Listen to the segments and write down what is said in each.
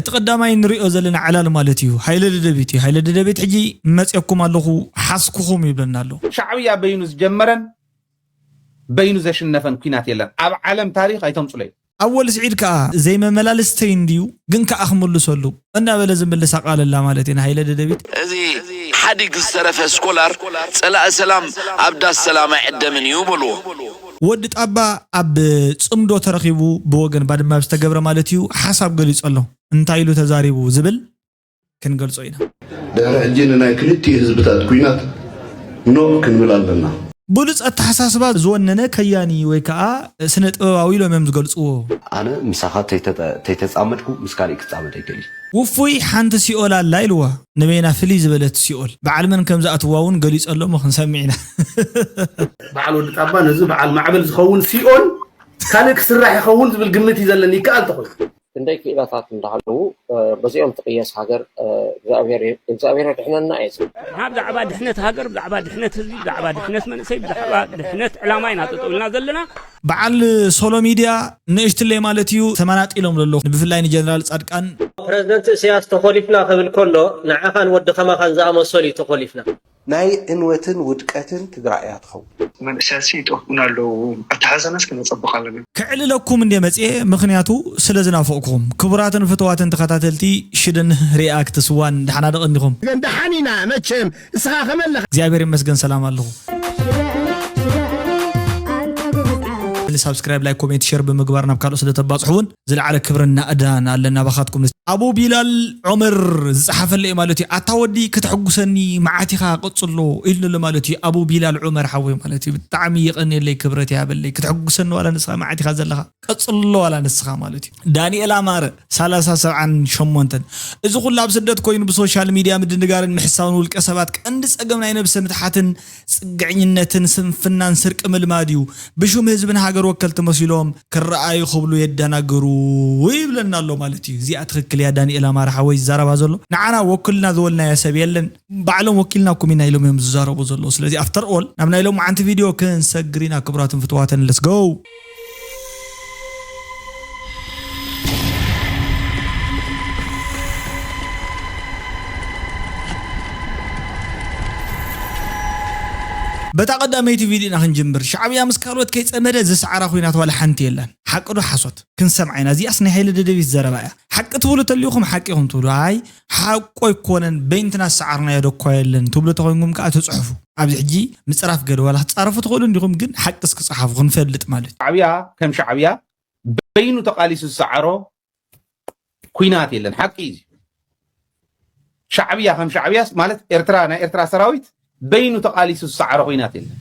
እቲ ቀዳማይ ንሪኦ ዘለና ዕላል ማለት እዩ። ሃይለ ደደቢት እዩ። ሃይለ ደደቢት ሕጂ መፅየኩም ኣለኹ ሓስኩኹም ይብለና ኣሎ። ሻዕብያ በይኑ ዝጀመረን በይኑ ዘሽነፈን ኲናት የለን። ኣብ ዓለም ታሪኽ ኣይተምፅለይ። ኣወል ስዒድ ከኣ ዘይመመላለስተይ እንድዩ ግን ከኣ ክምልሰሉ እናበለ ዝምልስ ኣቃለላ ማለት እዩ። ንሃይለ ደደቢት እዚ ሓዲግ ዝተረፈ ስኮላር ጸላኢ ሰላም ኣብ ዳስ ሰላም ኣይዕደምን እዩ በልዎ። ወዲ ጣባ ኣብ ጽምዶ ተረኺቡ ብወገን ባድመ ኣብ ዝተገብረ ማለት እዩ ሓሳብ ገሊጹ ኣሎ። እንታይ ኢሉ ተዛሪቡ ዝብል ክንገልጾ ኢና። ድሕሪ ሕጂ ንናይ ክልቲኡ ህዝብታት ኲናት ኖእ ክንብል ኣለና። ብሉጽ ኣተሓሳስባ ዝወነነ ከያኒ ወይ ከኣ ስነ ጥበባዊ ኢሎም እዮም ዝገልጽዎ። ኣነ ምሳኻ ተይተጻመድኩ ምስ ካሊእ ክጻመድ ኣይክእል። ውፉይ ሓንቲ ሲኦል ኣላ ኢልዋ። ንበይና ፍልይ ዝበለት ሲኦል በዓል መን ከም ዝኣትዋ እውን ገሊጹ ኣሎ እሞ ክንሰምዕ ኢና። በዓል ወዲ ጣባ ነዚ በዓል ማዕበል ዝኸውን ሲኦል ካልእ ክስራሕ ይኸውን ዝብል ግምት እዩ ዘለኒ ይከኣል ተኾይኑ። ክንደይ ክኢላታት እንዳሃለዉ በዚኦም ትቕየስ ሃገር እግዚኣብሔር የድሕነና እየ ዝብል። ንዓ ብዛዕባ ድሕነት ሃገር፣ ብዛዕባ ድሕነት ህዝቢ፣ ብዛዕባ ድሕነት መንእሰይ፣ ብዛዕባ ድሕነት ዕላማ ኢና ጠጠው ኢልና ዘለና። በዓል ሶሎ ሚድያ ንእሽትለይ ማለት እዩ ተመናጢሎም ዘለዉ ብፍላይ ንጀነራል ፃድቃን። ፕረዝደንት እስያስ ተኾሊፍና ክብል ከሎ ንዓኻን ወዲ ከማኻን ዝኣመሰሉ እዩ ተኾሊፍና። ናይ ዕንወትን ውድቀትን ትግራይ እያ ትኸውን። መንእሰያትሲ ይጠፍኡና ኣለዉ ኣተሓሳስባና እስከ ነፀብቕ ኣለና። ከዕልለኩም እንድየ መፅየ ምኽንያቱ ስለ ዝናፈቕኩኹም። ክቡራትን ፍቱዋትን ተኸታተልቲ ሽደን ሪኣክትስ ዋን ደሓና ዶ ቀኒኹም? ደሓን ኢና መቸም እስኻ ከመይ ኣለኻ? እግዚኣብሔር ይመስገን ሰላም ኣለኹ። ሳብስክራይብ ላይክ ኮሜንት ሸር ብምግባር ናብ ካልኦት ስለ ተባፅሑ እውን ዝለዓለ ክብርን ናእዳን ኣለና ባኻትኩም። ኣቡ ቢላል ዑመር ዝፀሓፈለይ ማለት እዩ። ኣታ ወዲ ክተሐጉሰኒ መዓት ኢኻ ቀፅሎ ኢልንሉ ማለት እዩ። ኣቡ ቢላል ዑመር ሓወይ ማለት እዩ። ብጣዕሚ የቐንየለይ ክብረት ይሃበለይ። ክተሐጉሰኒ ዋላ ንስኻ መዓት ኢኻ ዘለኻ ቀፅሎ ዋላ ንስኻ ማለት እዩ። ዳንኤል ኣማረ ሰላሳ ሰብዓን ሸሞንተን እዚ ኩሉ ኣብ ስደት ኮይኑ ብሶሻል ሚድያ ምድንጋርን ምሕሳውን ውልቀ ሰባት ቀንዲ ፀገም ናይ ነብሰ ምትሓትን ፅግዕኝነትን ስንፍናን ስርቂ ምልማድ እዩ። ብሹም ህዝብን ሃገር ወከልቲ መሲሎም ክረኣዩ ክብሉ የደናግሩ ይብለና ኣሎ ማለት እዩ። እዚኣ ትኽክል እያ ዳንኤል ኣማረ ሓወይ ዝዛረባ ዘሎ። ንዓና ወክልና ዝበልናዮ ሰብ የለን። ባዕሎም ወኪልናኩም ኢና ኢሎም እዮም ዝዛረቡ ዘለዉ። ስለዚ after all ናብ ናይ ሎምዓንቲ ቪድዮ ክንሰግር ኢና ክቡራትን ፍትዋትን let's go። በታ ቀዳመይቲ ቪድዮ ኢና ክንጅምር። ሻዕብያ ምስ ካልኦት ከይጸመደ ዝሰዓራ ኹናት ዋላ ሓንቲ የላን። ሓቂ ዶ ሓሶት? ክንሰምዓ ኢና። እዚኣስ ናይ ሃይለ ደደቢት ዘረባ እያ። ሓቂ ትብሉ ተሊኹም ሓቂ ኢኹም ትብሉ። ኣይ ሓቁ ኣይኮነን በይንትና ዝሰዓርናዮ ዶ እኳ የለን ትብሉ ተኾይንኩም ከኣ ትጽሕፉ። ኣብዚ ሕጂ ምጽራፍ ገለ ዋላ ክትጻረፉ ትኽእሉ እንዲኹም ግን ሓቂ እስኪ ጽሓፉ ክንፈልጥ ማለት እዩ። ሻዕብያ ከም ሻዕብያ በይኑ ተቓሊሱ ዝሰዓሮ ኲናት የለን። ሓቂ እዩ። ሻዕብያ ከም ሻዕብያስ ማለት ኤርትራ ናይ ኤርትራ ሰራዊት በይኑ ተቓሊሱ ዝሰዓሮ ኲናት የለን።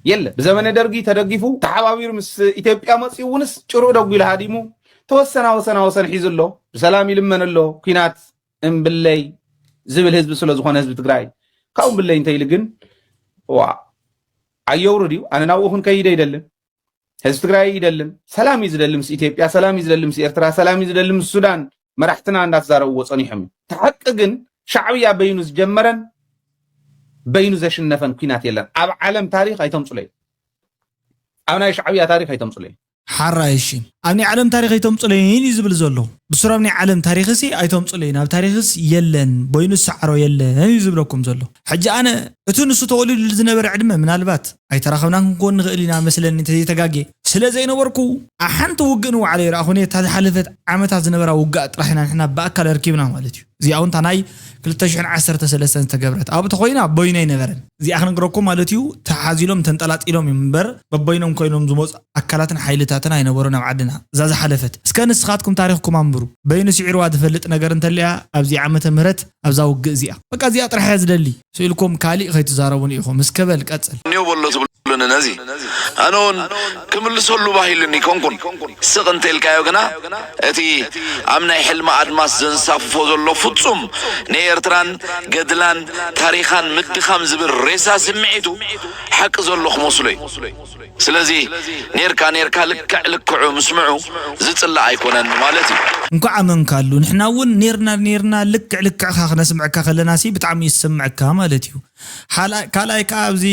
የለ ብዘመነ ደርጊ ተደጊፉ ተሓባቢሩ ምስ ኢትዮጵያ መፂኡ እውንስ ጭርኡ ደጉ ኢሉ ሃዲሙ ተወሰና ወሰና ወሰን ሒዙ ኣሎ። ብሰላም ይልመን ኣሎ። ኲናት እምብለይ ዝብል ህዝቢ ስለ ዝኾነ ህዝቢ ትግራይ ካብኡ እምብለይ እንተኢሉ ግን ዋ ኣየውርድ እዩ። ኣነ ናብኡ ክንከይድ ኣይደልን። ህዝቢ ትግራይ ይደልን ሰላም እዩ ዝደሊ ምስ ኢትዮጵያ ሰላም እዩ ዝደሊ ምስ ኤርትራ ሰላም እዩ ዝደሊ ምስ ሱዳን መራሕትና እንዳተዛረብዎ ፀኒሖም እዩ። እቲ ሓቂ ግን ሻዕብያ በይኑ ዝጀመረን በይኑ ዘሽነፈን ኲናት የለን። ኣብ ዓለም ታሪኽ ኣይተምፅለይ ኣብ ናይ ሻዕብያ ታሪኽ ኣይተምፅለይ። ሓራይ እሺ ኣብ ናይ ዓለም ታሪኽ ኣይተምፅለይን እዩ ዝብል ዘሎ። ብሱር ኣብ ናይ ዓለም ታሪኽሲ ኣይተምፅለይን ኣብ ታሪኽስ የለን በይኑ ዝሰዓሮ የለን እዩ ዝብለኩም ዘሎ። ሕጂ ኣነ እቲ ንሱ ተወሊዱሉ ዝነበረ ዕድመ ምናልባት ኣይተራኸብናን ክንኮን ንኽእል ኢና መስለኒ እንተዘይተጋግየ። ስለ ዘይነበርኩ ኣብ ሓንቲ ውግእ ንባዕለይ ይረኣኹን እየ። እታ ዝሓለፈት ዓመታት ዝነበራ ውግኣት ጥራሕ ኢና ንሕና ብኣካል ኣርኪብና ማለት እዩ። እዚኣ እውን እታ ናይ ክልተ ሽሕን ዓሰርተ ሰለስተን ዝተገብረት ኣብኡ ተኾይና በይኑ ኣይነበረን። እዚኣ ክነግረኩም ማለት እዩ። ተሓዚሎም ተንጠላጢሎም እዮም እምበር በበይኖም ኮይኖም ዝመፁ ኣካላትን ሓይልታትን ኣይነበሩን ኣብ ዓድና እዛ ዝሓለፈት። እስከ ንስኻትኩም ታሪኽኩም ኣንብሩ። በይኑ ስዒርዋ ዝፈልጥ ነገር እንተልያ ኣብዚ ዓመተ ምህረት ኣብዛ ውግእ እዚኣ በቃ እዚኣ ጥራሕ እያ ዝደሊ። ስኢልኩም ካሊእ ከይትዛረቡኒ ኢኹም። እስከ በል ቀጽል። እኒኦ በሎ ትብሉኒ ነዚ ኣነ እውን ክምልሰሉ ባህ ኢሉኒ ኣይኮንኩን። ስቕ እንተ ኢልካዮ ግና እቲ ኣብ ናይ ሕልሚ ኣድማስ ዘንሳፍፎ ዘሎ ፍጹም ንኤርትራን ገድላን ታሪኻን ምድኻም ዝብል ሬሳ ስምዒቱ ሓቂ ዘሎ ክመስሎ እዩ። ስለዚ ኔርካ ኔርካ ልክዕ ልክዑ ምስምዑ ዝጽላእ ኣይኮነን ማለት እዩ። እንኳዕ ኣመንካሉ ንሕና እውን ኔርና ኔርና ልክዕ ልክዕካ ክነስምዐካ ከለናሲ ብጣዕሚ እዩ ዝስምዐካ ማለት እዩ። ሓላ- ካልኣይ ከዓ ኣብዚ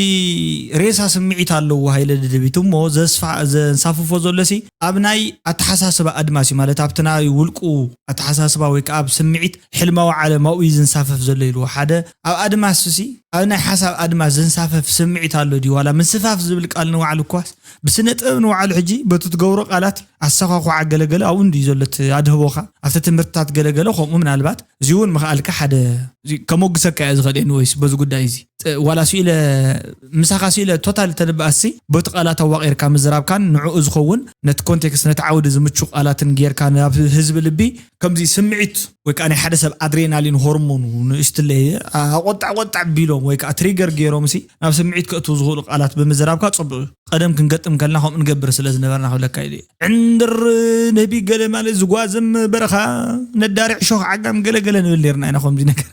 ሬሳ ስምዒት ኣለዎ ሃይለ ደደቢት እሞ ዘስፋ- ዘንሳፍፎ ዘሎ ሲ ኣብ ናይ ኣተሓሳስባ ኣድማስ እዩ። ማለት ኣብቲ ናይ ውልቁ ኣተሓሳስባ ወይ ከዓ ኣብ ስምዒት ሕልማዊ ዓለም ኣብኡ እዩ ዝንሳፈፍ ዘሎ ኢልዎ። ሓደ ኣብ ኣድማስ ሲ ኣብ ናይ ሓሳብ ኣድማስ ዝንሳፈፍ ስምዒት ኣሎ ድዩ? ዋላ ምንስፋፍ ዝብል ቃል ንባዕሉ እኳስ ብስነ ጥበብ ንባዕሉ ሕጂ በቲ ትገብሮ ቃላት ኣሰኳኳዓ ገለገለ ኣብኡ እንድዩ ዘሎ እቲ ኣድህቦኻ ኣብቲ ትምህርትታት ገለገለ ከምኡ ምናልባት እዚ እውን ምኽኣልካ ሓደ እዚ ከመጉሰካ እየ ዝኽእል ወይስ በዚ ጉዳይ እዚ ጥ- ዋላ ስኢለ ምሳኻ ስኢለ ቶታል ተንበኣሲ በቲ ቃላት ኣዋቒርካ ምዝራብካን ንዕኡ ዝኸውን ነቲ ኮንቴክስት ነቲ ዓውዲ ዝምቹ ቃላትን ጌርካ ናብ ህዝቢ ልቢ ከምዚ ስምዒት ወይ ከዓ ናይ ሓደ ሰብ ኣድሬናሊን ሆርሞኑ ንእሽትለየ ኣቆጣዕ ቆጣዕ ቢሎም ወይ ከዓ ትሪገር ገይሮም ሲ ናብ ስምዒት ከእትዉ ዝኽእሉ ቃላት ብምዝራብካ ፅቡቅ እዩ። ቀደም ክንገጥም ከልና ከምኡ ንገብር ስለ ዝነበርና ክብለካ ኢለ እየ። ዕንድር ነቢ ገለ ማለት ዝጓዝም በረኻ ነዳሪ ዕሾኽ ዓጋም ገለ ገለ ንብል ነርና ኢና ከምዚ ነገር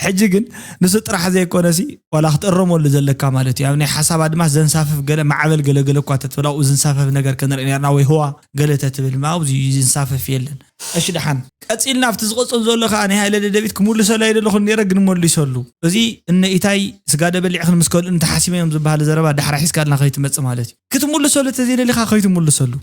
ሕጂ ግን ንሱ ጥራሕ ዘይኮነሲ ዋላ ክትእረመሉ ዘለካ ማለት እዩ። ኣብ ናይ ሓሳብ ኣድማስ ዘንሳፍፍ ገለ ማዕበል ገለ ገለ እኳ ተትብል ኣብኡ ዝንሳፈፍ ነገር ክንርኢ ነርና ወይ ህዋ ገለ ተትብል ማ ኣብዚ ዝንሳፈፍ የለን። እሺ ደሓን ቀፂልና ኣብቲ ዝቐፅል ዘሎ ከዓ ናይ ሃይለ ደደቢት ክምልሰሉ ኣይደለኹን ነይረ ግን መሊሰሉ። እዚ እነ ኢታይ ስጋ ደበሊዕኽን ምስ ከልኡ እንተሓሲመ እዮም ዝበሃል ዘረባ ዳሕራ ሒዝካልና ከይትመፅእ ማለት እዩ። ክትምልሰሉ ተዘይደሊኻ ከይትምልሰሉ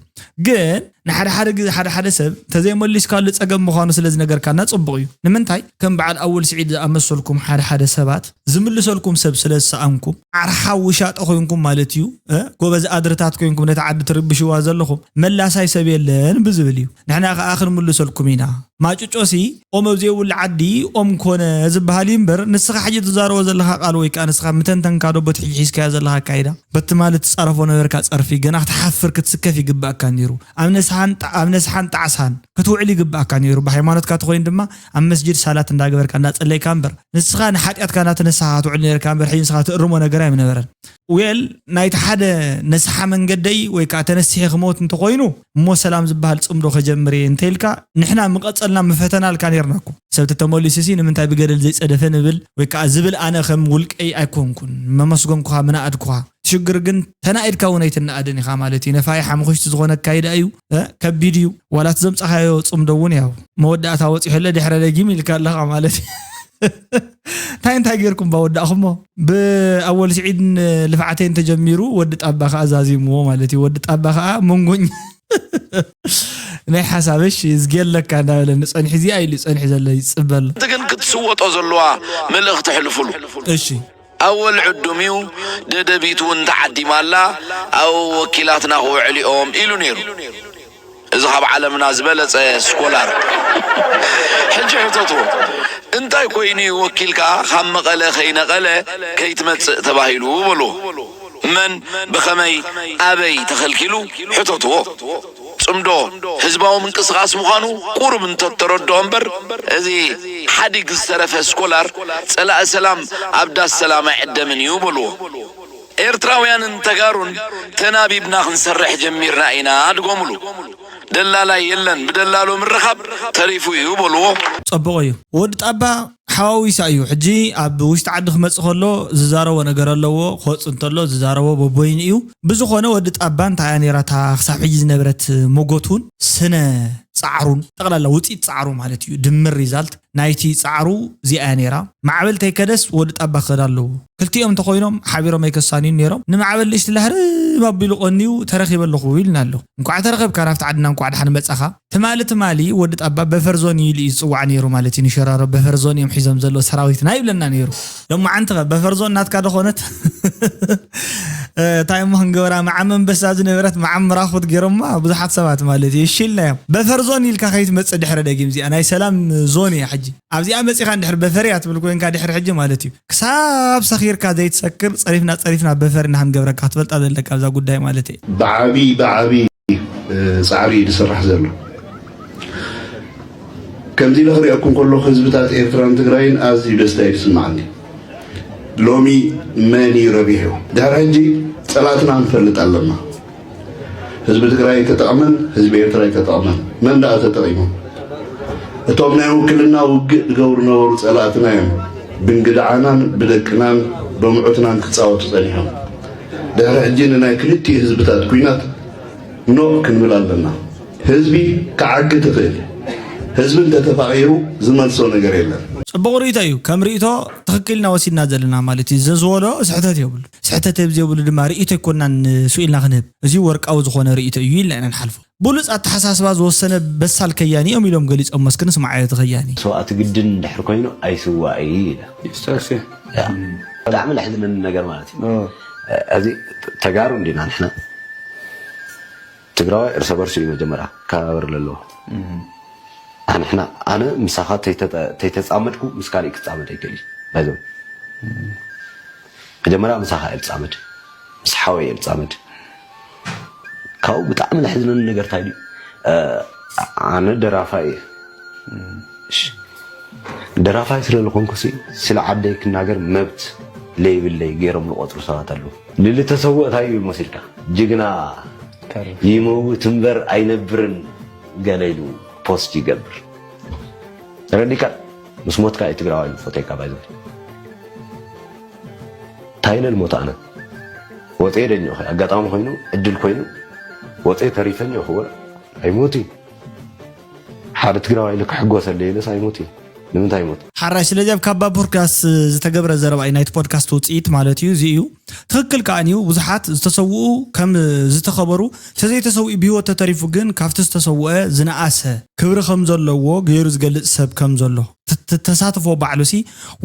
ግን ንሓደ ሓደ ግዜ ሓደ ሓደ ሰብ እንተዘይመሊስካሉ ፀገም ምዃኑ ስለ ዝነገርካና ፅቡቕ እዩ። ንምንታይ ከም በዓል ኣወል ስዒድ ዝኣመሰልኩም ሓደ ሓደ ሰባት ዝምልሰልኩም ሰብ ስለ ዝሰኣንኩም ዓርሓ ውሻጠ ኮይንኩም ማለት እዩ። እ? ጎበዝ ኣድርታት ኮይንኩም ነቲ ዓዲ ትርብሽዋ ዘለኹም መላሳይ ሰብ የለን ብዝብል እዩ። ንሕና ከዓ ክንምልሰልኩም ኢና። ማጭጮሲ ኦም ኣብ ዘይብሉ ዓዲ ኦም ኮነ ዝበሃል እዩ እምበር ንስኻ ሕጂ ትዛረቦ ዘለኻ ቃል ወይ ከዓ ንስኻ ምተንተንካ ዶ በቲ ሕጂ ሒዝካዮ ዘለኻ ኣካይዳ በቲ ማለት ትፃረፎ ነበርካ ፀርፊ ገና ክትሓፍር ክትስከፍ ይግባእካ ነይሩ። ኣብ ነስሓን ጣ- ኣብ ነስሓን ጣዕሳን ክትውዕል ይግባእካ ነይሩ። ብሃይማኖትካ ተኮይኑ ድማ ኣብ መስጅድ ሳላት እንዳገበርካ እንዳፀለይካ እምበር ንስኻ ንሓጢኣትካ ናተ ነስሓ ክትውዕል ነርካ እምበር ሕጂ ንስኻ ትእርሞ ነገር ኣይምነበረን። ዌል ናይቲ ሓደ ነስሓ መንገደይ ወይ ከዓ ተነሲሐ ክመውት እንተኮይኑ እሞ ሰላም ዝበሃል ፅምዶ ከጀምር እየ እንተኢልካ ንሕና ምቐፀልና ምፈተናልካ ነርና እኮ። ሰብ ተተመሊሱ ሲ ንምንታይ ብገደል ዘይፀደፈ ንብል ወይ ከዓ ዝብል ኣነ ከም ውልቀይ ኣይኮንኩን መመስገንኩኻ ምናኣድኩኻ። ሽግር ግን ተናኢድካ እውን ኣይትናኣድን ኢኻ ማለት እዩ። ነፋይ ሓምኹሽቲ ዝኾነ ኣካይዳ እዩ። እ? ከቢድ እዩ። ዋላ እቲ ዘምጻኻዮ ጽምዶ እውን ያው መወዳእታ ወጺሑ ኣሎ ድሕረ ደጊም ኢልካ ኣለኻ ማለት እዩ። እንታይ እንታይ ጌርኩም ባወዳእኹሞ? ብኣወል ስዒድን ልፍዓተይን ተጀሚሩ ወዲ ጣባ ከዓ ዛዚምዎ ማለት እዩ። ወዲ ጣባ ከዓ መንጎኝ ናይ ሓሳብሽ እዝጌ ኣለካ እንዳበለ ንፀንሒ እዚኣ ኢሉ ፀንሒ ዘሎ ይፅበ ኣሎ። እቲ ግን ክትስወጦ ዘለዋ መልእኽቲ ሕልፉሉ። እሺ ኣወል ዕዱም እዩ። ደደቢት እውን ተዓዲማ ኣላ። ኣብኡ ወኪላትና ክውዕል እዮም ኢሉ ነይሩ። እዚ ካብ ዓለምና ዝበለጸ ስኮላር። ሕጂ ሕተትዎ፣ እንታይ ኮይኑ እዩ ወኪልካ ካብ መቐለ ከይነቐለ ከይትመጽእ ተባሂሉ በልዎ። መን፣ ብኸመይ፣ ኣበይ ተኸልኪሉ? ሕተትዎ። ጽምዶ ህዝባዊ ምንቅስቓስ ምዃኑ ቁሩብ እንተተረድኦ እምበር፣ እዚ ሓዲግ ዝተረፈ ስኮላር ጸላኢ ሰላም ኣብ ዳስ ሰላም ኣይዕደምን እዩ በልዎ። ኤርትራውያንን ተጋሩን ተናቢብና ክንሰርሕ ጀሚርና ኢና ድገምሉ። ደላላይ የለን ብደላሎ ምርኻብ ተሪፉ እዩ በልዎ። ጸቡቕ እዩ ወዲ ጣባ ሓዋዊሳ እዩ ሕጂ ኣብ ውሽጢ ዓዲ ክመጽእ ከሎ ዝዛረቦ ነገር ኣለዎ ክወጽእ እንተሎ ዝዛረቦ በቦይኑ እዩ። ብዝኾነ ወዲ ጣባ እንታይ እያ ነይራ እታ ክሳብ ሕጂ ዝነበረት ሞጎቱን ስነ ጻዕሩን ጠቕላላ ውጽኢት ጻዕሩ ማለት እዩ ድምር ሪዛልት ናይቲ ጻዕሩ እዚኣ እያ ነይራ። ማዕበል ተይከደስ ወዲ ጣባ ክኸድ ኣለዎ። ክልቲኦም እንተኾይኖም ሓቢሮም ኣይከሳንዩን ነይሮም። ንማዕበል ንእሽቲ ላህርም ኣቢሉ ቀንዩ ተረኺበ ኣለኹ ኢልና ኣሎ። እንኳዕ ተረኸብካ ናብቲ ዓድና እንኳዕ ደሓን መጻኻ። ትማሊ ትማሊ ወዲ ጣባ በፈር ዞን እዩ ኢሉ እዩ ዝጽዋዕ ነይሩ ማለት እዩ። ንሸራሮ በፈር ዞን እዮም ሒዞም ዘለዉ ሰራዊትና ይብለና ነይሩ። ሎማዓንቲ ኸ በፈር ዞን ናትካ ዶ ኾነት? እንታይ እሞ ክንገብራ መዓም ኣንበሳ ዝነበረት መዓም ምራኹት ገይሮማ ብዙሓት ሰባት ማለት እዩ እሺ ኢልናዮም። በፈር ዞን ኢልካ ከይትመጽእ ድሕሪ ደጊም እዚኣ ናይ ሰላም ዞን እያ ሕጂ። ኣብዚኣ መጺኻ እንድሕር በፈር እያ ትብል ኮይንካ ድሕሪ ሕጂ ማለት እዩ ክሳብ ሰኺርካ ዘይትሰክር ጸሪፍና ጸሪፍና በፈር ኢና ክንገብረካ ክትፈልጣ ዘለካ ኣብዛ ጉዳይ ማለት እየ። ብዓቢ ብዓቢ ጻዕሪ እዩ ዝስራሕ ዘሎ። ከምዚ ኢለ ክሪኣኩም ከለኹ ህዝብታት ኤርትራን ትግራይን ኣዝዩ ደስታ እዩ ዝስምዓኒ። ሎሚ መን እዩ ረቢሑ? ድሕሪ ሕጂ ጸላእትና ክንፈልጥ ኣለና። ህዝቢ ትግራይ ኣይተጠቕመን፣ ህዝቢ ኤርትራ ኣይተጠቕመን። መን ደኣ ተጠቒሞም? እቶም ናይ ውክልና ውግእ ዝገብሩ ነበሩ ጸላእትና እዮም። ብእንግድዓናን ብደቅናን በምዑትናን ክጻወቱ ጸኒሖም። ድሕሪ ሕጂ ንናይ ክልቲኡ ህዝብታት ኲናት ኖእ ክንብል ኣለና። ህዝቢ ክዓጊ ትኽእል። ህዝቢ እንተተፋቒሩ ዝመልሶ ነገር የለን። ጽቡቕ ርእይቶ እዩ። ከም ርእይቶ ትኽክል ኢና ወሲድና ዘለና ማለት እዩ። ዘዝወሎ ስሕተት የብሉ። ስሕተት ኣብ ዘይብሉ ድማ ርእይቶ ኣይኮንናን ስኢልና ክንህብ። እዚ ወርቃዊ ዝኾነ ርእይቶ እዩ ኢልና ኢና ንሓልፎ። ብሉጽ ኣተሓሳስባ ዝወሰነ በሳል ከያኒ እዮም ኢሎም ገሊጾም። መስክን ስማዓዮ እቲ ከያኒ። ሰዋእቲ ግድን እንድሕር ኮይኑ ኣይስዋእ እዩ ኢለ። ያ። ብጣዕሚ ለሕዝነኒ ነገር ማለት እዩ። እዚ ተጋሩ እንዲና ንሕና። ትግራዋይ እርሰ በርሱ እዩ መጀመርያ ከባበር ለለዎ። ኣንሕና ኣነ ምሳኻ ተይተጠ- ተይተጻመድኩ ምስ ካሊእ ክጻመድ ኣይክእል እዩ። ባይዘው መጀመርያ ምሳኻ እየ ልጻመድ፣ ምስ ሓወይ እየ ልጻመድ። ካብኡ ብጣዕሚ ለሕዝነኒ ነገር እንታይ ድዩ? ኣነ ደራፋይ እየ። ደራፋይ ስለ ዝኾንኩ ሲ ስለ ዓደይ ክናገር መብት ለይብለይ ገይሮም ዝቆፅሩ ሰባት ኣለዉ። ልልተሰውእ እንታይ እዩ መሲልካ? ጅግና ይመውት እምበር ኣይነብርን ገለ ኢሉ ፖስት ይገብር። ረዲካ ምስ ሞትካ እዩ ትግራዋይ ዝፎተካ ባይዘ። ታይለ ልሞት ኣነ ወፀ ደኝ ኣጋጣሚ ኮይኑ ዕድል ኮይኑ ወፀ ተሪፈኝ ይኽወል ኣይሞት እዩ። ሓደ ትግራዋይ ኢሉ ክሕጎሰለ ኢለስ ኣይሞት እዩ። ንምንታይ ይሞት? ሓራይ ስለዚ ኣብ ካባ ፖድካስት ዝተገብረ ዘረባ እዩ ናይቲ ፖድካስት ውፅኢት ማለት እዩ። እዚ እዩ ትኽክል ከኣን እዩ። ብዙሓት ዝተሰውኡ ከም ዝተኸበሩ ተዘይተሰውኡ ብህይወት ተተሪፉ ግን ካብቲ ዝተሰውአ ዝነኣሰ ክብሪ ከም ዘለዎ ገይሩ ዝገልፅ ሰብ ከም ዘሎ ተሳትፎ ባዕሉ ሲ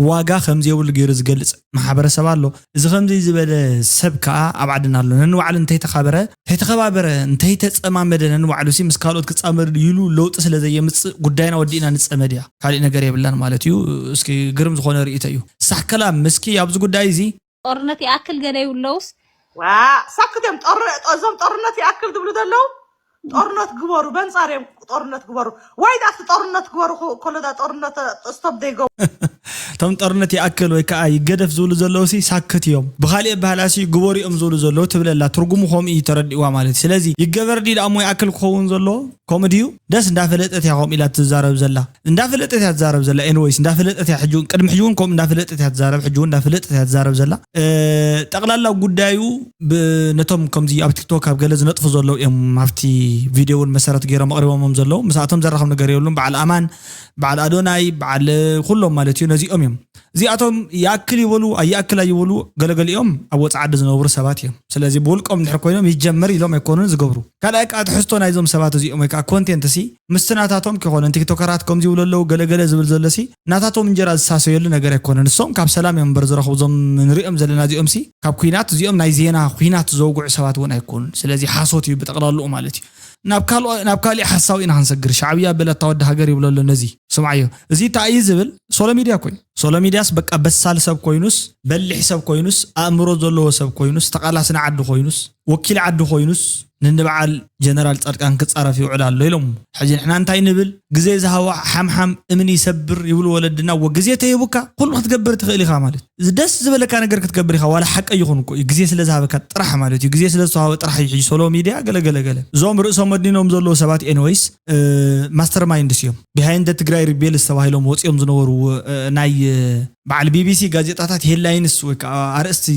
ዋጋ ከም ዘይብሉ ገይሩ ዝገልፅ ማሕበረሰብ ኣሎ። እዚ ከምዚ ዝበለ ሰብ ከዓ ኣብ ዓድና ኣሎ። ነንባዕሉ እንተይተኻበረ እንተይተኸባበረ እንተይተፀማመደ ነንባዕሉ ሲ ምስ ካልኦት ክፃመድ ኢሉ ለውጢ ስለ ዘየምፅእ ጉዳይና ወዲእና ንፀመድ እያ። ካሊእ ነገር የብላን ማለት እዩ። እስኪ ግርም ዝኾነ ርእይቶ እዩ። ሳክላ ምስኪ ኣብዚ ጉዳይ እዚ ጦርነት ይኣክል ገለ ይብለውስ ዋ ሳክት እዮም ጦር እዞም ጦርነት ይኣክል ዝብሉ ዘለዉ ጦርነት ግበሩ በንፃር እዮም ጦርነት ግበሩ ወይ ዳኣ ጦርነት ግበሩ ከሎ ዳ ጦርነት stop they go እቶም ጦርነት ይኣክል ወይ ከዓ ይገደፍ ዝብሉ ዘለዉ ሲ ሳክት እዮም። ብካሊእ ኣበሃህላ ሲ ግበሩ እዮም ዝብሉ ዘለዉ ትብል ኣላ። ትርጉሙ ከምኡ እዩ ተረዲእዋ ማለት እዩ። ስለዚ ይገበር ድዩ ደኣ እሞ ይኣክል ክኸውን ዘለዎ ከምኡ ድዩ? ደስ እንዳፈለጠት እያ ከምኡ ኢላ ትዛረብ ዘላ። እንዳፈለጠት እያ ትዛረብ ዘላ። Anyways እንዳፈለጠት እያ ሕጂ እውን ቅድሚ ሕጂ እውን ከምኡ እንዳፈለጠት እያ ትዛረብ ሕጂ እውን እንዳፈለጠት እያ ትዛረብ ዘላ። ጠቕላላ ጉዳዩ ነቶም ከምዚ ኣብ ቲክቶክ ኣብ ገለ ዝነጥፉ ዘለዉ እዮም ኣብቲ ቪድዮ እውን መሰረት ገይሮም ኣቕሪቦሞም ዘለዉ። ምስኣቶም ዘራኸብ ነገር የብሉን። በዓል ኣማን፣ በዓል ኣዶናይ፣ በዓል ኩሎም ማለት እዩ ነዚኦም እዮም። እዚኣቶም ይኣክል ይበሉ ኣይኣክል ኣይበሉ ገለገሊኦም ኣብ ወፃ ዓዲ ዝነብሩ ሰባት እዮም። ስለዚ ብውልቆም እንድሕር ኮይኖም ይጀመር ኢሎም ኣይኮኑን ዝገብሩ። ካልኣይ ከዓ ትሕዝቶ ናይዞም ሰባት እዚኦም ወይ ከዓ ኮንቴንት ሲ ምስቲ ናታቶም ክኾነ ቲክቶከራት ከምዚ ይብሉ ኣለዉ ገለገለ ዝብል ዘሎ ሲ ናታቶም እንጀራ ዝሳሰየሉ ነገር ኣይኮነን። ንሶም ካብ ሰላም እዮም እምበር ዝረኽቡ እዞም ንሪኦም ዘለና እዚኦም ሲ ካብ ኩናት እዚኦም ናይ ዜና ኩናት ዘውግዑ ሰባት እውን ኣይኮኑን። ስለዚ ሓሶት እዩ ብጠቕላልኡ ማለት እዩ። ናብ ካልኦ ናብ ካሊእ ሓሳዊ ኢና ክንሰግር። ሻዕብያ በለታ ወዲ ሃገር ይብሎ ኣሎ ነዚ ስምዓዮ። እዚ እንታይ እዩ ዝብል ሶሎ ሚድያ ኮይኑ ሶሎ ሚድያስ በቃ በሳል ሰብ ኮይኑስ በሊሕ ሰብ ኮይኑስ ኣእምሮ ዘለዎ ሰብ ኮይኑስ ተቓላሲ ንዓዲ ኮይኑስ ወኪል ዓዲ ኮይኑስ ንንበዓል ጀነራል ፃድቃን ክፃረፍ ይውዕል ኣሎ ኢሎም። ሕጂ ንሕና እንታይ ንብል ግዜ ዝሃቦ ሓምሓም እምኒ ይሰብር ይብሉ ወለድና። እወ ግዜ ተሂቡካ ኩሉ ክትገብር ትኽእል ኢኻ ማለት እዚ ደስ ዝበለካ ነገር ክትገብር ኢኻ። ዋላ ሓቀ ይኹን እኮ እዩ ግዜ ስለ ዝሃበካ ጥራሕ ማለት እዩ። ግዜ ስለ ዝተዋሃበ ጥራሕ እዩ። ሕጂ ሶሎ ሚድያ ገለ ገለ ገለ እዞም ርእሶም መድኒኖም ዘለዉ ሰባት ኤንወይስ ማስተር ማይንድስ እዮም። ቢሃይንድ ትግራይ ሪቤልስ ተባሂሎም ወፂኦም ዝነበሩ ናይ በዓል ቢቢሲ ጋዜጣታት ሄድላይንስ ወይ ከዓ ኣርእስቲ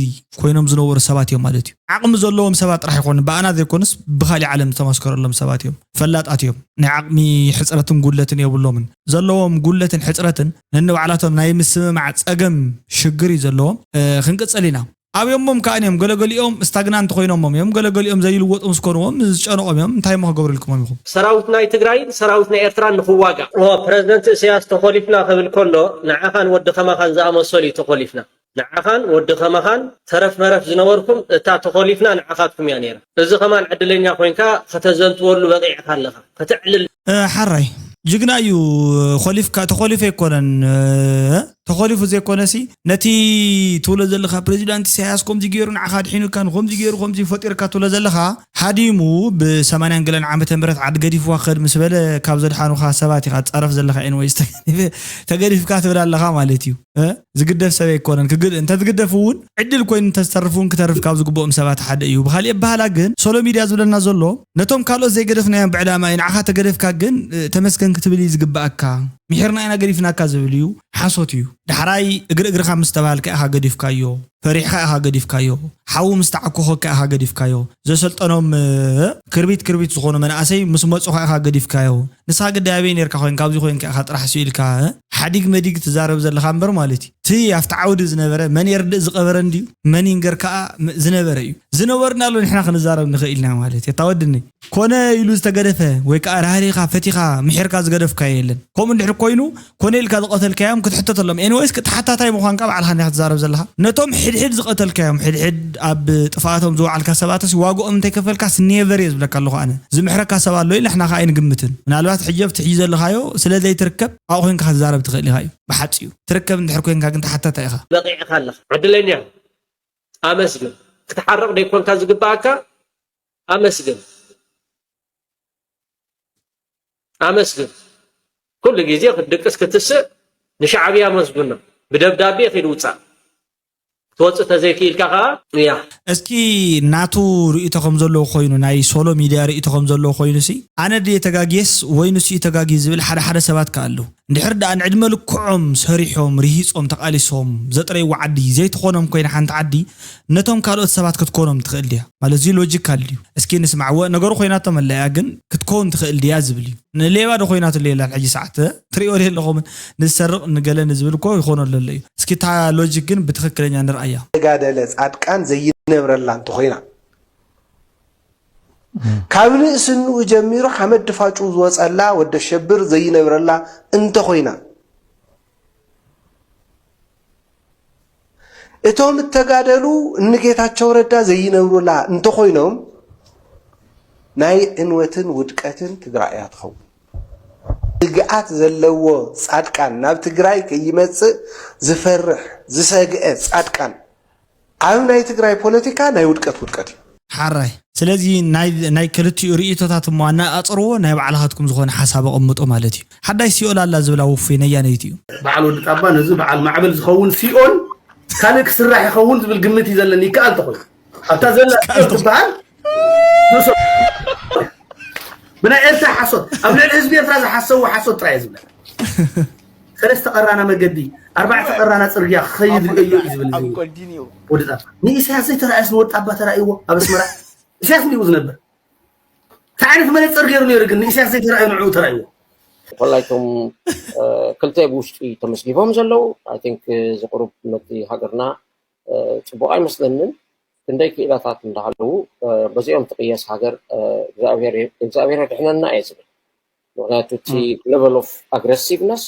ኮይኖም ዝነበሩ ሰባት እዮም ማለት እዩ። ዓቕሚ ዘለዎም ሰባት ጥራሕ ይኮኑ ብኣና ዘይኮኑስ ብካሊእ ዓለም ዝተመስከረሎም ሰባት እዮም። ፈላጣት እዮም። ናይ ዓቕሚ ሕፅረትን ጉድለትን የብሎምን። ዘለዎም ጉድለትን ሕፅረትን ነንባዕላቶም ናይ ምስምማዕ ፀገም ሽግር እዩ ዘለዎም። ክንቅፅል ኢና። ኣብዮሞም ከዓ እዮም ገለገሊኦም ስታግናንት ኮይኖሞም እዮም። ገለገሊኦም ዘይልወጡ ምስ ኮንዎም ዝጨነቆም እዮም። እንታይ እሞ ክገብሩ ኢልኩሞም ኢኹም? ሰራዊት ናይ ትግራይን ሰራዊት ናይ ኤርትራን ንክዋጋእ። ፕረዚደንት እስያስ ተኾሊፍና ክብል ከሎ ንዓኻን ወዲ ከማኻን ዝኣመሰሉ እዩ ተኾሊፍና። ንዓኻን ወዲ ከማኻን ተረፍ መረፍ ዝነበርኩም እታ ተኾሊፍና ንዓኻትኩም እያ ነይራ። እዚ ከማን ዕድለኛ ኮይንካ ከተዘንትወሉ በቂዕካ ኣለኻ። ከተዕልል። ሓራይ ጅግና እዩ። ኮሊፍካ ተኮሊፈ ኣይኮነን። ተኾሊፉ ዘይኮነሲ ነቲ ትብሎ ዘለኻ ፕሬዚዳንት ኢሳያስ ከምዚ ገይሩ ንዓኻ ኣድሒኑካ ንከምዚ ገይሩ ከምዚ ፈጢርካ ትብሎ ዘለኻ ሃዲሙ ብ ሰማንያን ገለን ዓመተ ምህረት ዓዲ ገዲፍዋ ክኸድ ምስ በለ ካብ ዘድሓኑኻ ሰባት ኢኻ ትጻረፍ ዘለኻ። ኤንወይስ ተገዲፍካ ትብል ኣለኻ ማለት እዩ። ዝግደፍ ሰብ ኣይኮነን። ክግድ እንተ ዝግደፍ እውን ዕድል ኮይኑ እንተ ዝተርፍ እውን ክተርፍ ካብ ዝግብኦም ሰባት ሓደ እዩ። ብኻሊእ ኣበሃላ ግን ሶሎ ሚድያ ዝብለና ዘሎ ነቶም ካልኦት ዘይገደፍናዮም ብዕላማ እዩ። ንዓኻ ተገደፍካ ግን ተመስገን ክትብል እዩ ዝግብኣካ። ምሒርና ኢና ገዲፍናካ ዝብል እዩ ሓሶት እዩ። ዳሕራይ እግሪ እግርኻ ምስ ተባሃልካ ኢኻ ገዲፍካዮ፣ ፈሪሕኻ ኢኻ ገዲፍካዮ። ሓዊ ምስ ተዓኮኸካ ኢኻ ገዲፍካዮ። ዘሰልጠኖም ክርቢት ክርቢት ዝኾኑ መናእሰይ ምስ መፁኻ ኢኻ ገዲፍካዮ። ንስኻ ግዳይ ኣበይ ነርካ ኮይንካ ኣብዚ ኮይንካ ኢኻ ጥራሕ ስኢልካ። ሓዲግ መዲግ ትዛረብ ዘለኻ እምበር ማለት እዩ። እቲ ኣብቲ ዓውዲ ዝነበረ መን የርድእ ዝቐበረ እንድዩ፣ መን ይንገር ከኣ ም- ዝነበረ እዩ። ዝነበርና ኣሎ ንሕና ክንዛረብ ንኽእል ኢና ማለት እዩ። እታ ወድኒ ኮነ ኢሉ ዝተገደፈ ወይ ከዓ ራህሪኻ ፈቲኻ ምሒርካ ዝገደፍካዮ የለን። ከምኡ እንድሕር ኮይኑ ኮነ ኢልካ ዝቐተልካዮም ክትሕተተሎም። ኤኒወይስ ተሓታታይ ምዃንካ ባዕልኻ እንዲኻ ትዛረብ ዘለኻ። ነቶም ሕድሕድ ዝቐተልካዮም ሕድሕድ ኣብ ጥፍኣቶም ዝወዓልካ ሰባትስ ዋግኦም እንተይከፈልካስ ኔቨር እየ ዝብለካ ኣለኹ ኣነ። ዝምሕረካ ሰብ ኣሎ ኢለ ንሕና ከኣ ኣይንግምትን። ምናልባት ሕጂ ኣብቲ ሕጂ ዘለኻዮ ስለ ዘይትርከብ ኣብኡ ኮይንካ ክትዛረብ ትኽእል ኢኻ እዩ ብሓጺኡ። ትርከብ እንድሕር ኮይንካ ግን ተሓታታይ ኢኻ። በቒዕኻ ኣለኻ። ዕድለኛ። ኣመስግን። ክትሓርቕ ደይኮንካ ዝግብኣካ ኣመስግን። ኣመስግን። ኩሉ ግዜ ክትድቅስ ክትስእ ንሻዕብያ ኣመስግኖ። ብደብዳቤ ኪድ ውጻእ። ክትወጽእ ተዘይክኢልካ ከኣ እያ። እስኪ ናቱ ርእይቶ ከም ዘለዎ ኮይኑ፣ ናይ ሶሎ ሚድያ ርእይቶ ከም ዘለዎ ኮይኑ ሲ ኣነ ድየ ተጋግየስ ወይ ንሱ እዩ ተጋግዩ ዝብል ሓደ ሓደ ሰባት ከ ኣለዉ። እንድሕር ደኣ ንዕድመ ልክዖም ሰሪሖም ርሂጾም ተቓሊሶም ዘጥረይዋ ዓዲ ዘይትኾኖም ኮይና ሓንቲ ዓዲ ነቶም ካልኦት ሰባት ክትኮኖም ትኽእል ድያ? ማለት እዚ ሎጂካል ድዩ? እስኪ ንስማዕዎ። ነገሩ ኮይናቶ መለያ ግን ክትከውን ትኽእል ድያ ዝብል እዩ። ንሌባ ዶ ኮይናቶ ሌላ ሕጂ ሰዓት ትሪኦ ዶ ኣለኹምን ንዝሰርቕ ንገለ ንዝብል እኮ ይኾኖ ኣሎ እዩ። እስኪ እታ ሎጂክ ግን ብትኽክለኛ ንርኣያ። ተጋደለ ጻድቃን ዘይነብረላ እንተኾይና ካብ ንእስንኡ ጀሚሩ ሓመድ ድፋጩ ዝወፀላ ወዲ ኣሸብር ዘይነብረላ እንተኾይና እቶም እተጋደሉ እኒ ጌታቸው ረዳ ዘይነብሩላ እንተኾይኖም ናይ ዕንወትን ውድቀትን ትግራይ እያ ትኸውን። ስግኣት ዘለዎ ፃድቃን ናብ ትግራይ ከይመፅእ ዝፈርሕ ዝሰግአ ፃድቃን ኣብ ናይ ትግራይ ፖለቲካ ናይ ውድቀት ውድቀት እዩ። ሓራይ ስለዚ ናይ ክልቲኡ ርእይቶታት እሞ ኣነኣፅርዎ ናይ ባዕልኻትኩም ዝኾነ ሓሳብ ኣቐምጦ ማለት እዩ። ሓዳሽ ሲኦል ኣላ ዝብላ ውፉይ ነያነይቲ እዩ። በዓል ወዲ ጣባ ነዚ በዓል ማዕበል ዝኸውን ሲኦል ካልእ ክስራሕ ይኸውን ዝብል ግምት እዩ ዘለኒ ይከኣል ተኾይኑ ኣብታ ዘላ ሲኦል ትበሃል ንሶ ብናይ ኤርትራ ሓሶት ኣብ ልዕሊ ህዝቢ ኤርትራ ዝሓሰቡ ሓሶት ጥራይ ዝብለ ሰለስተ ቀራና መገዲ ኣርባዕተ ቀራና ፅርግያ ክኸይድ ርእዮ እዩ ዝብል ወዲ ጣባ ንኢሳያስ ዘይተረኣየስ ንወዲ ጣባ ተራእይዎ ኣብ ኣስመራ ኢሳያስ እንዲኡ ዝነብር እንታይ ዓይነት መነፀር ገይሩ ነይሩ ግን ንኢሳያስ ዘይተረኣዩ ንዕኡ ተራእይዎ ኮላይቶም ክልተ ብውሽጢ ተመስጊቦም ዘለዉ I think ዝቅሩብ ነቲ ሃገርና ፅቡቅ ኣይመስለንን ክንደይ ክኢላታት እንዳሃለዉ በዚኦም ትቅየስ ሃገር እግዚኣብሔር የድሕነና እየ ዝብል ምክንያቱ እቲ level of aggressiveness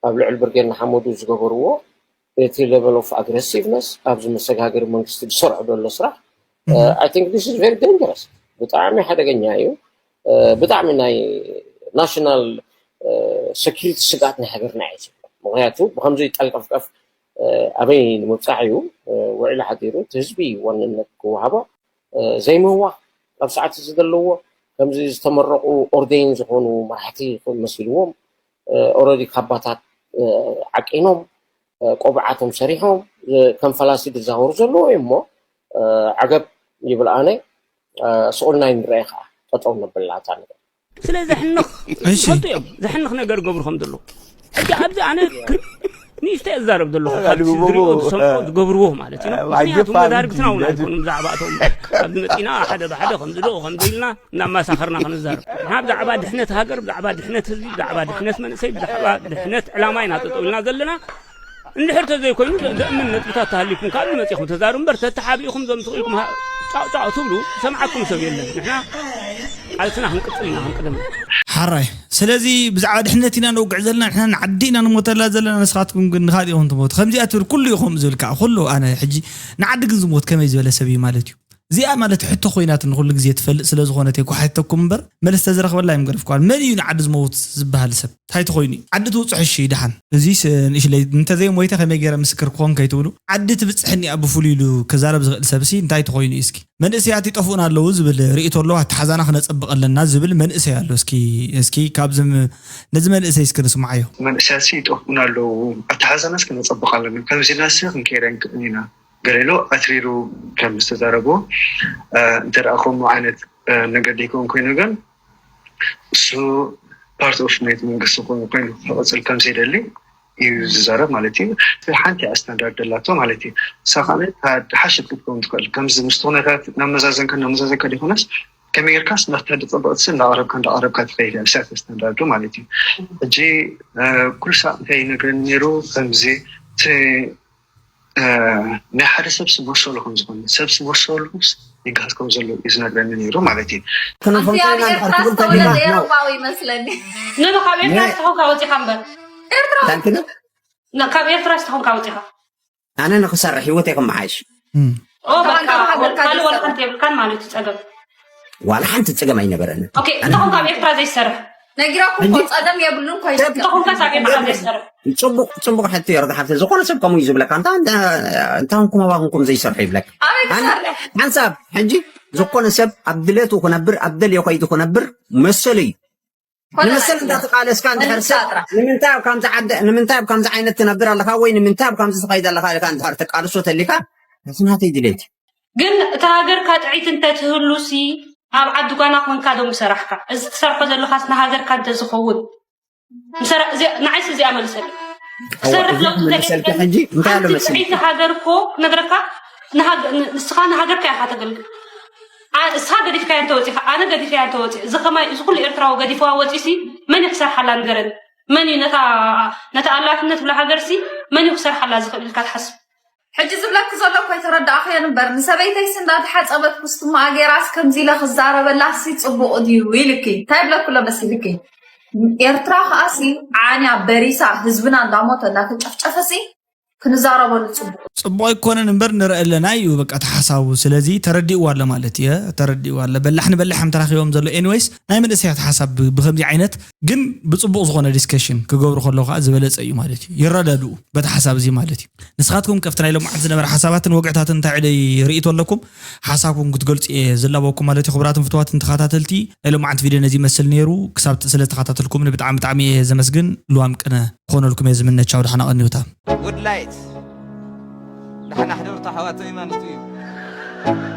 ኣብ ልዕሊ ብርጌድ ንሓመዱ ዝገበርዎ እቲ level of aggressiveness ኣብዚ መሰጋገሪ መንግስቲ ዝሰርዖ ዘሎ ስራሕ I think this is very dangerous ብጣዕሚ ሓደገኛ እዩ ብጣዕሚ ናይ national security ስግኣት ናይ ሃገርና እዩ ዝብሎ ምክንያቱ ብከምዚ ጠልቀፍቀፍ ኣበይ ንምብፃሕ እዩ ውዒሉ ሓዲሩ እቲ ህዝቢ ዋንነት ክወሃቦ ዘይምህዋኽ ኣብ ሰዓት እዚ ዘለዎ ከምዚ ዝተመረቑ ኦርደይን ዝኾኑ መራሕቲ መሲልዎም already ካባታት ዓቂኖም ቆብዓቶም ሰሪሖም ከም ፈላሲ ዝዛወሩ ዘለዉ እዮም እሞ ዓገብ ይብል ኣነ ስቑልና ይንረኤ ከዓ ጠጠው ነብላ እታ ነገር ስለ ዘሕንኽ እሺ። ይፈልጡ እዮም ዘሕንኽ ነገር ገብሩ ከም ዘሎ ሕጂ ኣብዚ ኣነ ክር- ንእሽተይ እዛረብ ዘለኹ ካብቲ ዝሪኦ ዝሰምዖ ዝገብርዎ ማለት እዩ ምክንያቱ መዳርግትና እውን ኣይኮኑም ብዛዕባ እቶም ኣብዚ መፂና ሓደ ብሓደ ከምዚ ዶ ከምዚ ኢልና እናማሳኸርና ክንዛረብ ንሕና ብዛዕባ ድሕነት ሃገር ብዛዕባ ድሕነት ህዝቢ ብዛዕባ ድሕነት መንእሰይ ብዛዕባ ድሕነት ዕላማ ኢና ጠጠው ኢልና ዘለና እንድሕር ተዘይኮይኑ ዘእምን ነጥብታት ተሃሊኩም ካብ መፂኹም ተዛሩ እምበር ተተሓቢእኹም ዞም ትኽኢልኩም ጫቕጫቕ ትብሉ ዝሰምዓኩም ሰብ የለን ንሕና ቃልስና ክንቅፅል ኢና ክንቅድም ሓራይ ስለዚ ብዛዕባ ድሕነት ኢና ነውግዕ ዘለና ንሕና ንዓዲ ኢና ንሞተላ ዘለና ንስኻትኩም ግን ንኻሊእ ኢኹም ትሞቱ ከምዚኣ ትብል ኩሉ ኢኹም ዝብል ከዓ ኩሉ ኣነ ሕጂ ንዓዲ ግን ዝሞት ከመይ ዝበለ ሰብ እዩ ማለት እዩ እዚኣ ማለት ሕቶ ኮይናትኒ ኩሉ ግዜ ትፈልጥ ስለ ዝኾነት እየ ክሓተኩም እምበር መልስ ተዝረኽበላ እዮም ገደፍኳን። መን እዩ ንዓዲ ዝመውት ዝበሃል ሰብ? እንታይ ተኾይኑ እዩ? ዓዲ ትውፅሑ እሺ ደሓን። እዚስ ንእሽለይ እንተዘይሞይተ ከመይ ገይረ ምስክር ክኾን ከይትብሉ ዓዲ ትብፅሕ እኒኣ ብፍሉይ ኢሉ ክዛረብ ዝኽእል ሰብሲ እንታይ ተኾይኑ እዩ እስኪ? መንእሰያት ይጠፍኡና ኣለዉ ዝብል ርእይቶ ኣለዎ ኣተሓዛና ክነፀብቕ ኣለና ዝብል መንእሰይ ኣሎ እስኪ እስኪ ካብዚ ነዚ መንእሰይ እስኪ ንስምዓዮ። መንእሰያትሲ ይጠፍኡና ኣለዉ ኣተሓዛናስ ክነፀብቕ ኣለና ከምዚ ኢልናሲ ክንከይድ ኣይንክእልን ኢና። ገለ ኢሉ ኣትሪሩ ከም ዝተዛረቦ እንተ ደኣ ከምኡ ዓይነት ነገር ደይከውን ኮይኑ ግን እሱ part of ናይቲ መንግስቲ ኮይኑ ክቕፅል ከም ዘይደሊ እዩ ዝዛረብ ማለት እዩ። ሓንቲ እያ ስታንዳርድ ደላቶ ማለት እዩ። ንሳ ከዓ ድሓሸት ክትከውን ትኽእል ከምዚ ምስቲ ኩነታት እናመዛዘንካ እናመዛዘንካ ደይኮነስ ከመይ ጌርካስ ናታ ድጸበቕትሲ እንዳቐረብካ እንዳቐረብካ ትኸይድ እያ ብሳተ ስታንዳርዱ ማለት እዩ። ሕጂ ኩልሳ እንታይ ይነግረኒ ነይሩ ከምዚ ናይ ሓደ ሰብ ስመሰሉ ከም ዝኾነ ሰብ ስመሰሉስ ይግሃስ ከም ዘሎ እዩ ዝነግረኒ ነይሩ ማለት እዩ። ኣንቲ ኣብ ኤርትራ ዝተወለደ ኤሮጳዊ ይመስለኒ። ንኑ ካብ ኤርትራ ዝተኾንካ ወፂኻ እምበር ታንክነ ካብ ኤርትራ ዝተኾንካ ወፂኻ ኣነ ንክሰርሕ ህይወት የክመሓይሽ ካልእ ወላ ሓንቲ የብልካን ማለት እዩ ፀገም ዋላ ሓንቲ ፀገም ኣይነበረን። እንተኹም ካብ ኤርትራ ዘይሰርሕ ነጊራኩም እኮ ጸገም የብሉን እኮ ይስከ እንተኹም ካብ ኤርትራ ዘይሰርሕ ፅቡቅ ፅቡቅ ሕቶ የርዳ ሓፍተ ዝኾነ ሰብ ከምኡ እዩ ዝብለካ እንታ እንታ እንኩም ኣባኹንኩም ዘይሰርሑ ይብለካ ኣበይ ክሰርሕ ሓንሳብ ሕጂ ዝኾነ ሰብ ኣብ ድሌቱ ክነብር ኣብ ደልዮ ከይዱ ክነብር መሰሉ እዩ። ንመሰል እንዳተቃለስካ እንድሕር ሰብ ንምንታይ ኣብ ከምዚ ዓደ ንምንታይ ኣብ ከምዚ ዓይነት ትነብር ኣለካ ወይ ንምንታይ ኣብ ከምዚ ትኸይድ ኣለካ ኢልካ እንድሕር ተቃልሶ ተሊካ እዚ ናተይ ድሌት እዩ። ግን እታ ሃገርካ ጥዕይቲ እንተትህሉ ሲ ኣብ ዓዲ ጓና ኮንካ ዶ ምሰራሕካ? እዚ ትሰርሖ ዘለካስ ንሃገርካ እንተዝኸውን ንዓይስ እዚኣ መልሰል ክሰርሕ ለውጢ መለሰልካ ሕጂ እንታይ ኣሎ መሰል ጥዕይቲ ሃገር እኮ ክነግረካ ንስኻ ንሃገርካ ኢኻ ተገልግል። እስኻ ገዲፍካያ እንተወፂኻ ኣነ ገዲፈያ እንተወፂ እዚ ከማይ እዚ ኩሉ ኤርትራዊ ገዲፍዋ ወፂ ሲ መን እዩ ክሰርሓላ ንገረኒ? መን እዩ ነታ ኣላፍነት ብላ ሃገር ሲ መን እዩ ክሰርሓላ ዝኽእል ኢልካ ትሓስብ? ሕጂ ዝብለኪ ዘሎ እኮ ኣይተረዳእኽዮን እምበር ንሰበይተይሲ እንዳተሓፀበት ኩስትሞኣ ገይራስ ከምዚ ኢለ ክዛረበላሲ ፅቡቕ ድዩ ኢልኪ እንታይ ይብለኪ ኣሎ መሲልኪ? ኤርትራ ከኣሲ ዓንያ በሪሳ ህዝብና እንዳሞተ እንዳተጨፍጨፈሲ ክንዛረበሉ ፅቡቕ። ፅቡቕ ኣይኮነን እምበር ንርኢ ኣለና እዩ በቃ እቲ ሓሳቡ። ስለዚ ተረዲእዋ ኣሎ ማለት እየ፣ ተረዲእዋ ኣሎ። በላሕ ንበላሕ እዮም ተራኺቦም ዘሎ። ኤኒወይስ ናይ መንእሰያት ሓሳብ ብ- ብከምዚ ዓይነት ግን ብፅቡቕ ዝኾነ ዲስከሽን ክገብሩ ከለዉ ከዓ ዝበለፀ እዩ ማለት እዩ። ይረዳድኡ በቲ ሓሳብ እዚ ማለት እዩ። ንስኻትኩም ከፍቲ ናይ ሎማዓንቲ ዝነበረ ሓሳባትን ወግዕታትን እንታይ ዕደይ ርእይቶ ኣለኩም? ሓሳብኩም ክትገልፁ እየ ዝላበወኩም ማለት እዩ። ክቡራትን ፍትዋትን ተኸታተልቲ ናይ ሎማዓንቲ ቪድዮ ነዚ ይመስል ነይሩ። ክሳብ ስለዝተኸታተልኩምኒ ብጣዕሚ ብጣዕሚ እየ ዘመስግን። ልዋም ቅነ ክኾነልኩም እየ ዝምነ። ቻው፣ ደሓና ቀንዩታ። ጉድ ላይት ደሓና ሕደሩ ኣሕዋተይ ማለት እዩ።